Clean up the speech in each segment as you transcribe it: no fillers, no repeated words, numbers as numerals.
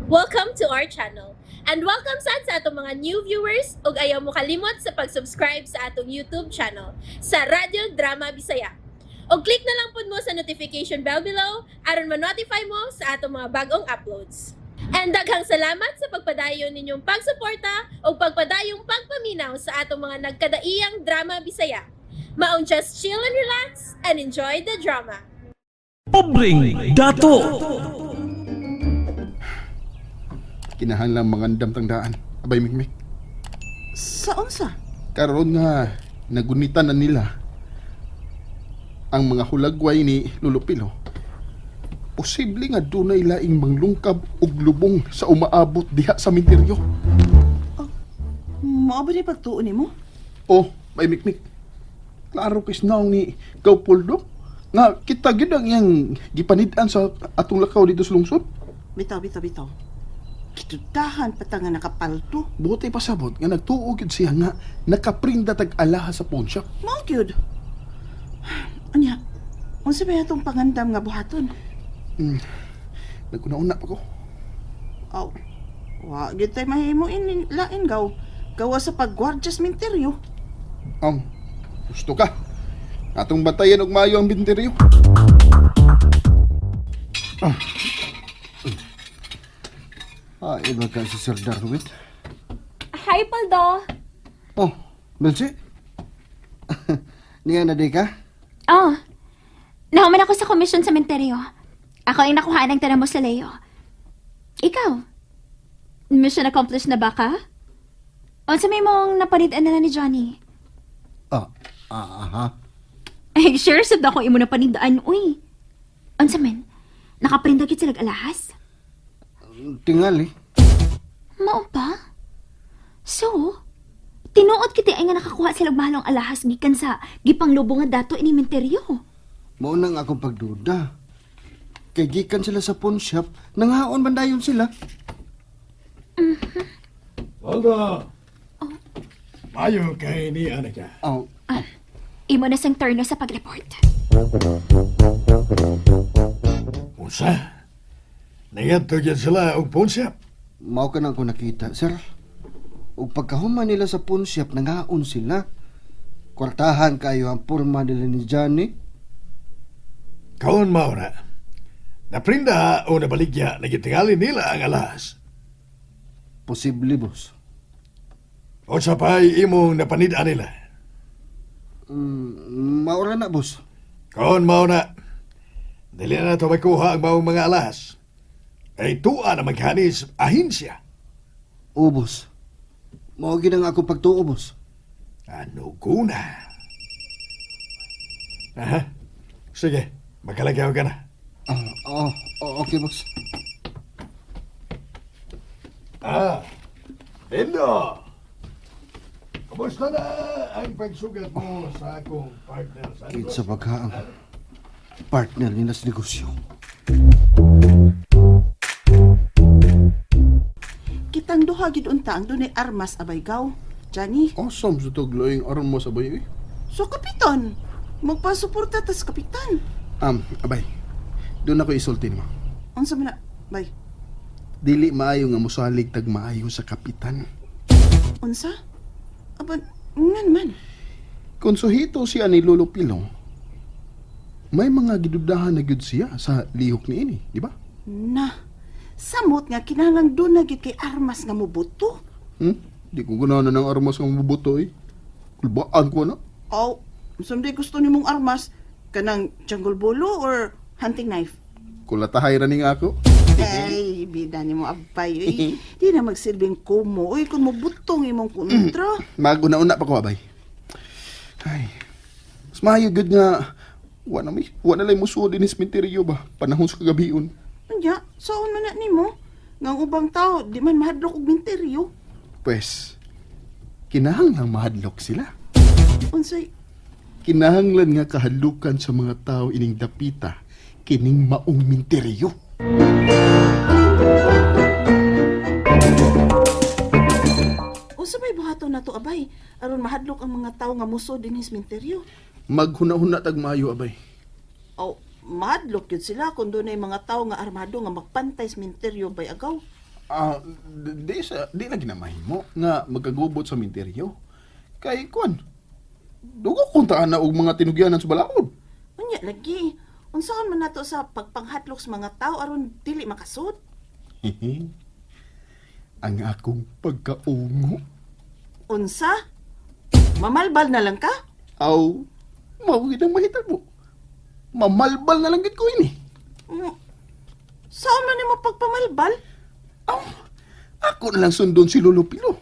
Welcome to our channel. And welcome sad sa atong mga new viewers ug ayaw mo kalimot sa pag-subscribe sa atong YouTube channel sa Radyo Drama Bisaya. Og click na lang pud mo sa notification bell below aron ma-notify mo sa atong mga bagong uploads. And daghang salamat sa pagpadayon ninyong pagsuporta ug pagpadayong pagpaminaw sa atong mga nagkadaiyang drama Bisaya. Maong just chill and relax and enjoy the drama. Pobreng Dato. Kinahanglan mangandam tangdaan. Abay, Mikmik. Sa unsa? Karon nga nagunitan na nila ang mga hulagway ni Lulupilo. Posible nga dunay laing manglungkab og lubong sa umaabot diha sa minteryo. Mao ba ni pagtuo nimo? Oh, bay Mikmik. Klaro kay naong ni Gaupoldo nga kita gyud ang iyang gipanid-an sa atong lakaw dito sa lungsod. Bitaw, bitaw, bitaw. Kitudahan pa ta nga nakapalto. Buti pasabot nga nagtuo gyud siya nga nakaprinda tag alaha sa pawn shop. Mao gyud. Anya, unsa ba atong pangandam nga buhaton? Naguna-una pa ko. Aw, wa gyud tay mahimo in lain gaw. Gawa sa paggwardya sa minteryo. Ang gusto ka. Atong bantayan og maayo ang binteryo. Ah, iba ka si Sir Darwin. Hi, Paldo. Oh, Melchi. Niya na di ka? Oh, nahuman ako sa komisyon sa Menterio. Ako ang nakuha ng tara mo sa Leo. Ikaw, mission accomplished na ba ka? Unsa may mong napanidan na lang ni Johnny? Ah, ah, aha. Ay, sure, sad ako imo napanidaan, uy. Unsa man, nakaprinda gid sila alahas? Tingali. Mao ba? So, tinuod kita ay nga nakakuha sila og mahalong alahas gikan sa gipanglubong nga dato ini Menterio. Mao nang akong pagduda. Kay gikan sila sa pawn shop, nangaon man dayon sila. Waldo! Mayo kay ni anak ka. Oh, Imo na sang turno sa pag-report. Unsa? Nangadto gyud sila og pawn shop. Mao ka na ako nakita, sir. Ug pagkahuman nila sa pawn shop, nangaon sila. Kwartahan kayo ang porma nila ni Johnny. Kaon mao na. Naprinda o nabaligya na gitingali nila ang alas. Posible, boss. Unsa pa'y imong napanid-an nila. Maura na, boss. Kaon mao na. Dili na nato makuha ang maong mga alas. Ay tuwa na maghanis ahinsya. Oo, boss. Mao gid ang akong pagtuo, boss. Ano guna? Aha. Sige, makalagaw ka na. Ah, oh, oh, okay, boss. Ah, Dindo! Kumusta na ang pagsugat mo sa akong partner sa Kinsa ba ang partner nila sa negosyo? Kitang duha gid unta ang dunay armas abay gaw. Johnny, Awesome sa tugloing aron mo sabay eh. so kapitan, magpasuporta tas kapitan. Abay. Doon ako isulti nimo. Unsa man na, bay? Dili maayo nga mosalig tag maayo sa kapitan. Unsa? Aban, ngan man. Kung suhito siya ni Lolo Pilo, may mga gidudahan na gyud siya sa lihok niini, di ba? Na, samot nga kinahanglan doon na gyud kay armas nga mobuto. Hmm? Di ko ganahan ng armas nga mabuto eh. Kulbaan ko na. Aw, sumdi gusto nimong armas kanang jungle bolo or hunting knife. Kulatahay ra ning ako. Ay, bida nimo abay uy. Di na magsilbing kumo uy kung mobutong imong kontra. Maguna-una pa ko abay. Ay. Mas maayo gyud nga wa na lay musuod dinhi sa sementeryo ba panahon sa kagabion. Unya, saon man na nimo? Nga ang ubang tao di man mahadlok og minteryo. Pwes, kinahanglang mahadlok sila. Unsay Kinahanglan nga kahadlukan sa mga tao ining dapita kining maong minteryo. Unsa may buhaton nato abay aron mahadlok ang mga tao nga muso dinhi sa minteryo? Maghuna-huna tag maayo abay. Aw, mahadlok yun sila kung dunay mga tao nga armado nga magpantay sa minteryo bay agaw. Ah, di sa di lagi na mahimo nga magkagubot sa minteryo. Kay kuan. Dugo kung taan na og mga tinugyanan sa balaod. Unya lagi. Unsaon man nato sa pagpanghatlok sa mga tao aron dili makasud? Ang akong pagkaungo. Unsa? Mamalbal na lang ka? Aw, mao gid ang mahitabo. Mamalbal na lang gid ko ini. Saan man nimo pagpamalbal? Aw, ako na lang sundon si Lolo Pilo.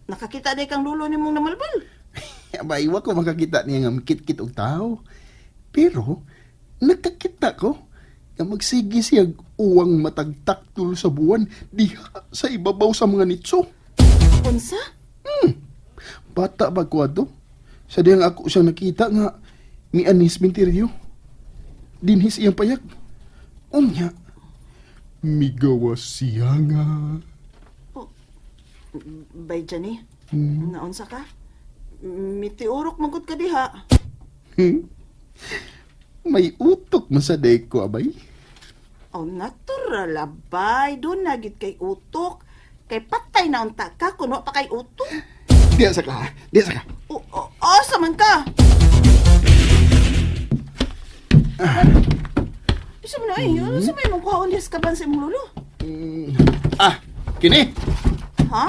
Nakakita day kang lulo nimong namalbal. Abay, wa ko makakita niya nga mikit-kit og tao. Pero, nakakita ko nga magsige siya uwang matagtaktol sa buwan diha sa ibabaw sa mga nitso. Unsa? Bata ba ko ato? Sa diyang ako siya nakita nga ni Anis Minterio. Dinhis iyang payag. Unya, migawas siya nga. Bay Johnny, naunsa ka? Mitiurok magud ka diha. May utok man sa deko, abay. Oh, natural abay. Doon na gid kay utok. Kay patay na unta ka kuno pa kay utok. Diya sa ka, diya sa ka. O, o, asa man ka? Bisa mo na eh. Ano sa may mong kuhaon diha sa kaban sa imong lolo? Ah, kini. Ha?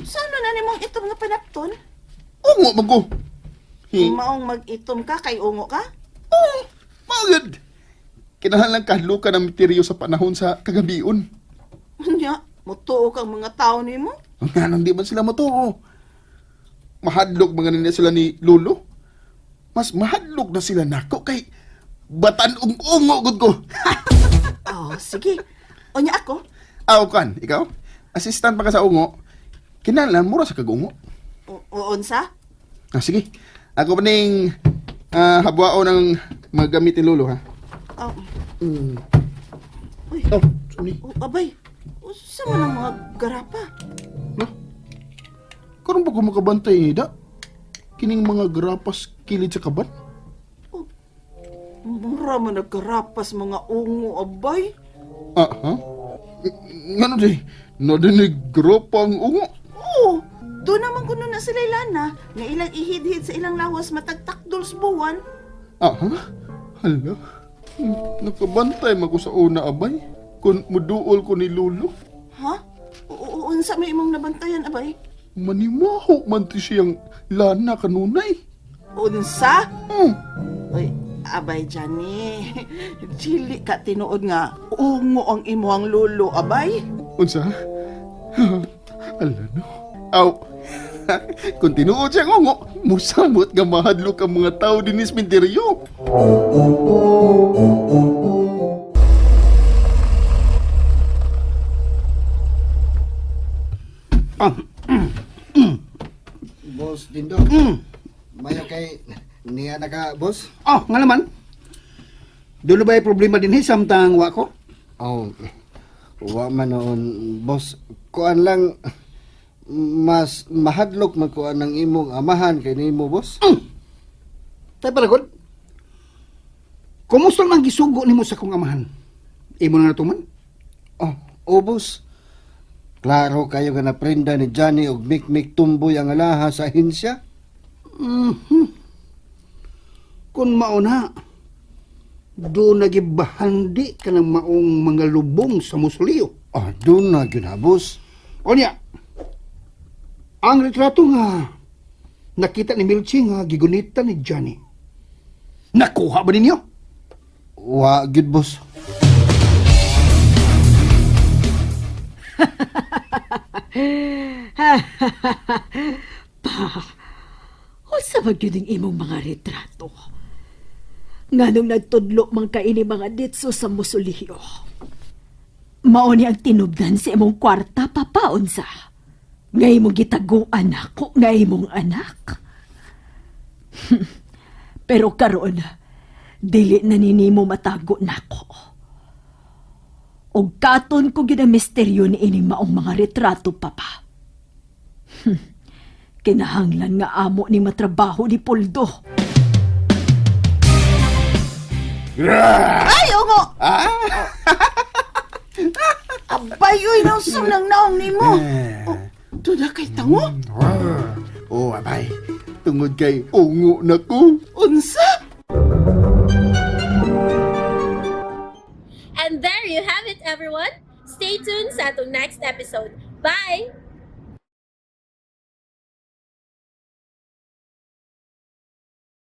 Saan na nimong itom nga panapton? Ungo man ko. Maong mag-itom ka kay ungo ka? Oh, magad. Kinahanglan kahlukan ang misteryo sa panahon sa kagabion. Unya, mutuo kang mga tao nimo. Nga nang di man sila matuo. Mahadlok mga nila sila ni Lolo. Mas mahadlok na sila nako kay batan ung ungo gud ko. Oh, sige. Unya ako. Aw kan, ikaw? Assistant pa ka sa ungo. Kinahanglan mura sa kagungo. O, unsa? Ah, sige. Ako pa ning habwao ng mga gamit ni Lolo ha. Oh, Uy. Oh, sorry. oh, abay. Unsa man ang mga garapa? No? Karon ba ko makabantay ni da? Kining mga grapas kilid sa kaban? Mura man nagkarapas mga ungo, abay. Ah, ha? Ngano di? Nadinig grapa ang ungo. Oo, doon naman kuno na sila Lana nga ilang ihidhid sa ilang lawas matagtakdol sa buwan. Ah, ha? Hala. Nakabantay man ko sa una, abay. Kung muduol ko ni Lolo, Ha? Oo, unsa may imong nabantayan, abay? manimaho man ti siyang lana kanunay. Unsa? Hmm. Uy, abay Johnny. Dili ka tinuod nga ungo ang imong lolo, abay. Unsa? Ala no. Aw. Kung tinuod siyang ungo, musamot nga mahadlok ang mga tao dinis minteryo. Boss Dindo. Mayo kay niya na ka, boss? Oh, nga naman. Doon ba problema din samtang wa ko? Oh, wa man noon, boss. Kuan lang, mas mahadlok man kuan ng imong amahan kay nimo, boss. Tay paragod. Kumusta man gisugo nimo sa kong amahan? Imo na natuman? Oh, oh, boss. Klaro kayo nga naprenda ni Johnny og mikmik tumboy ang alaha sa hinsya. Kung mauna, doon nagibahandi ka ng maong mga lubong sa musoleo. Ah, doon na gyud ha, boss. O niya, ang retrato nga nakita ni Milchi nga gigunitan ni Johnny. Nakuha ba ninyo? Wa gyud, boss. Pa, unsa ba gyud ang imong mga retrato? Nganong nagtudlo man ka ini mga ditso sa musuliyo. Mao ni ang tinubdan sa imong kwarta, papa, unsa? Nga imong gitaguan ako, nga imong anak. Pero karon, dili na ninimo matago nako. Og katon ko gyud ang misteryo ni ining maong mga retrato, papa. Kinahanglan nga amo ni matrabaho ni Poldo. Ay, ungo! Ah! Abay, uy, nausam ng naong nimo. Eh. Oh, doon na kay tango. Oh, abay. Tungod kay ungo na ko. Unsa? And there you have it, everyone. Stay tuned sa atong next episode. Bye!